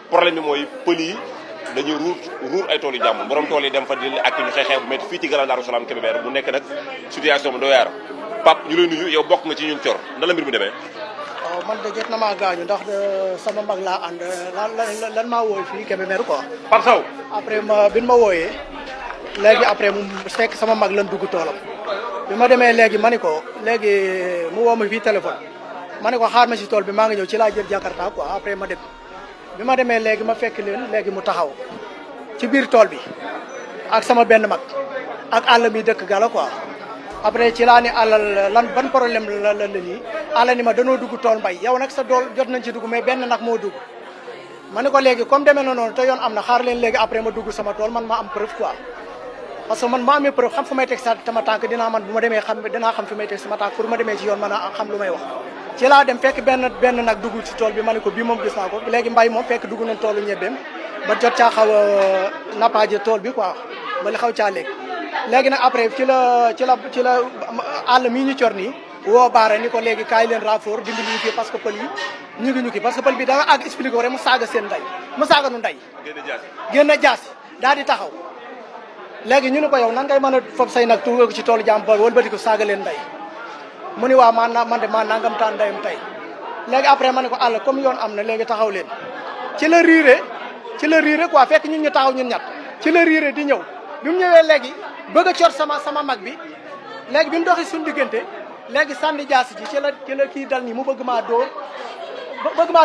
problème bi mooy pël yi dañuy ruur ay tool yu jàmm borom tool yi dem fa di ak ñu xeexee bu métti fii ci Grand Darou Salam Kébémer bu nekk nag situation bi doy waar Pape ñu lay nuyu yow bokk nga ci ñun cor nan la mbir mi demee. waaw man de jot na maa gaañu ndax sama mag laa ànd lan maa wooy fii Kébémer quoi. Pape Sow. après bi ma wooyee léegi après mu fekk sama mag lan dugg toolam bi ma demee léegi ma ni ko léegi mu woo ma fii téléphone ma ne ko xaar ma si tool bi maa ngi ñëw ci laa jël Jakarta quoi après ma dem bi ma demee léegi ma fekk leen léegi mu taxaw ci biir tool bi ak sama benn mag ak àll mi dëkk gala quoi après ci laa ni àllal lan ban problème la nii àll ni ma danoo dugg tool mbay yow nag sa dool jot nañ ci dugg mais benn nag moo dugg ma ne ko léegi comme demee na noonu te yoon am na xaar leen léegi après ma dugg sama tool man ma am preuve quoi parce que man ma amee preuve xam fu may teg sama tànk dinaa man bu ma demee dinaa xam fi may teg sama tànk pour ma demee ci yoon mën a xam lu may wax ci laa dem fekk benn nag dugg ci tool bi ma ne ko bii moom gis naa ko léegi mbay moom fekk dugg nañ toolu ñebbeem ba jot caa xaw a nappaaje tool bi quoi ba li xaw caa léegi nag après ci la àll mii ñu cor nii woo baara ni ko léegi kaay leen rapport dimbali ñu kii parce que pël yi ñu ngi ñu kii parce que pël bi da nga àgg expliqué ko rek mu saaga seen ndey mu saaga nu ndey génn jaasi daal di taxaw léegi ñu ne ko yow nan ngay mën a fob say nag tuur ko ci toolu jàmm ba wëlbati ko saaga leen ndey mu ni waa man de maa nangam taan ndeyam tey léegi après ma ne ko àll comme yoon am na léegi taxaw leen ci la riire quoi fekk ñun ñu taxaw ñun ñett ci la riire di ñëw bi mu ñëwee léegi bëgg a cor sama mag bi léegi bi mu doxee suñu diggante léegi sànni jaas ji ci la kii dal nii mu bëgg maa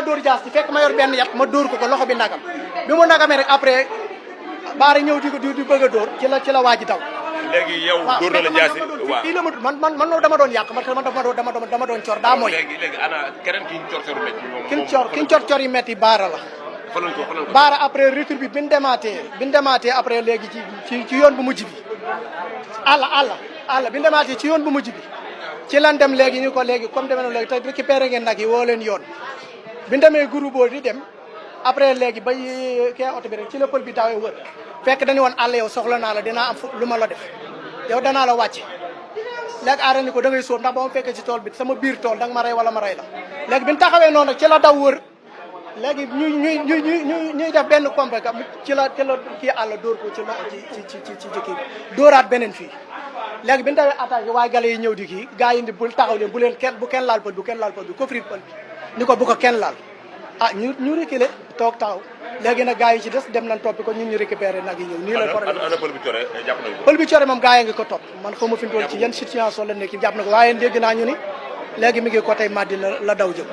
dóor jaas ji fekk ma yor benn yat ma dóor ko loxo bi nagam bi mu nagamee rek après baara ñëw di bëgg a dóor ci la waa ji daw. léegi yow dóor na la jaasi waaw fii la man loolu dama doon yàq man dama doon cor daa mooy. léegi ana keneen ki ñu cor cor métti ki ñu cor yi métti baara la. baara après retour bi bi ñu demaatee après léegi ci yoon bu mujj bi àll bi ñu demaatee ci yoon bu mujj bi ci lan dem léegi ñu ko léegi comme demee na léegi te récupéré ngeen nag yi woo leen yoon bi ñu demee groupe di dem après léegi ba kee oto bi rek ci la pël bi dawee wër fekk dañu woon àll yow soxla naa la dinaa am lu ma la def yow danaa la wàcce léegi aara ni ko da ngay sóob ndax ba ma fekkee ci tool bi sama biir tool danga ma rey wala ma rey la léegi bi ñu taxawee noonu rek ci la daw wër léegi ñuy def benn compé ci la kii àll dóor ko ci loxo ci kii dóoraat beneen fii léegi bi ñu dawee attaque waaye gale yi ñëw di kii gars yi ni bul taxaw leen bu kenn laal pël bi ko frit pël bi ni ko bu ko kenn laal ñu reculé toog taxaw léegi nag gars yi ci des dem nañ toppi ko ñun ñu récupéré nag yi ñëw nii la problème pël bi core moom gars yi ngi ko topp man xaw ma fi mu toll ci yan situation la nekk jàpp na ko waaye dégg naa ñu ni léegi mi ngi côté Madi la daw jëm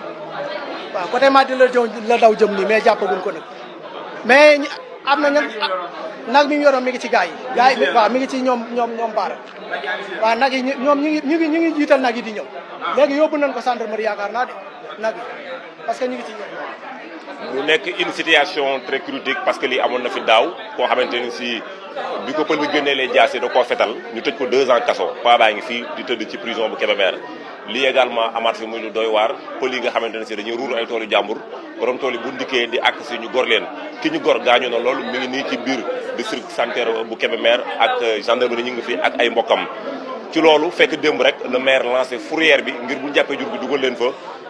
waaw côté Madi la daw jëm nii mais jàppaguñ ko nag mais am na ñan nag mi ñu yoroon mi ngi ci gars yi waaw mi ngi ci ñoom baara waaw nag yi ñoom ñu ngi jiital nag yi di ñëw léegi yóbbu nañ ko gendarmerie yaakaar naa de nag yi parce que ñu ngi ci ñoom. mu nekk une situation très critique parce que lii amoon na fi daaw koo xamante ni si bi ko pël bi génnee les jaasi da koo fetal ñu tëj ko 2 ans kaso paa baa ngi fii di tëdd ci prison bu Kébémer lii également amaat fi muy lu doy waar pël yi nga xamante ne si dañuy ruur ay toolu jàmbur borom tool yi bu ndikkee di àkk si ñu gor leen ki ñu gor gaañu na loolu mi ngi nii ci biir district sanitaire bu Kébémer ak gendarmerie ñu ngi fi ak ay mbokkam ci loolu fekk démb rek le maire lancé fourrière bi ngir bu ñu jàppee jur gi dugal leen fa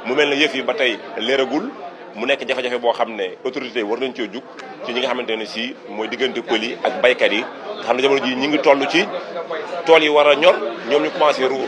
mu mel ne yëf yi ba tey leeragul mu nekk jafe-jafe boo xam ne autorité yi war nañ cee jug ci ñi nga xamante ne si mooy diggante pël yi ak baykat yi nga xam ne jamono ji ñi ngi toll ci tool yi war a ñor ñoom ñu commencé ruur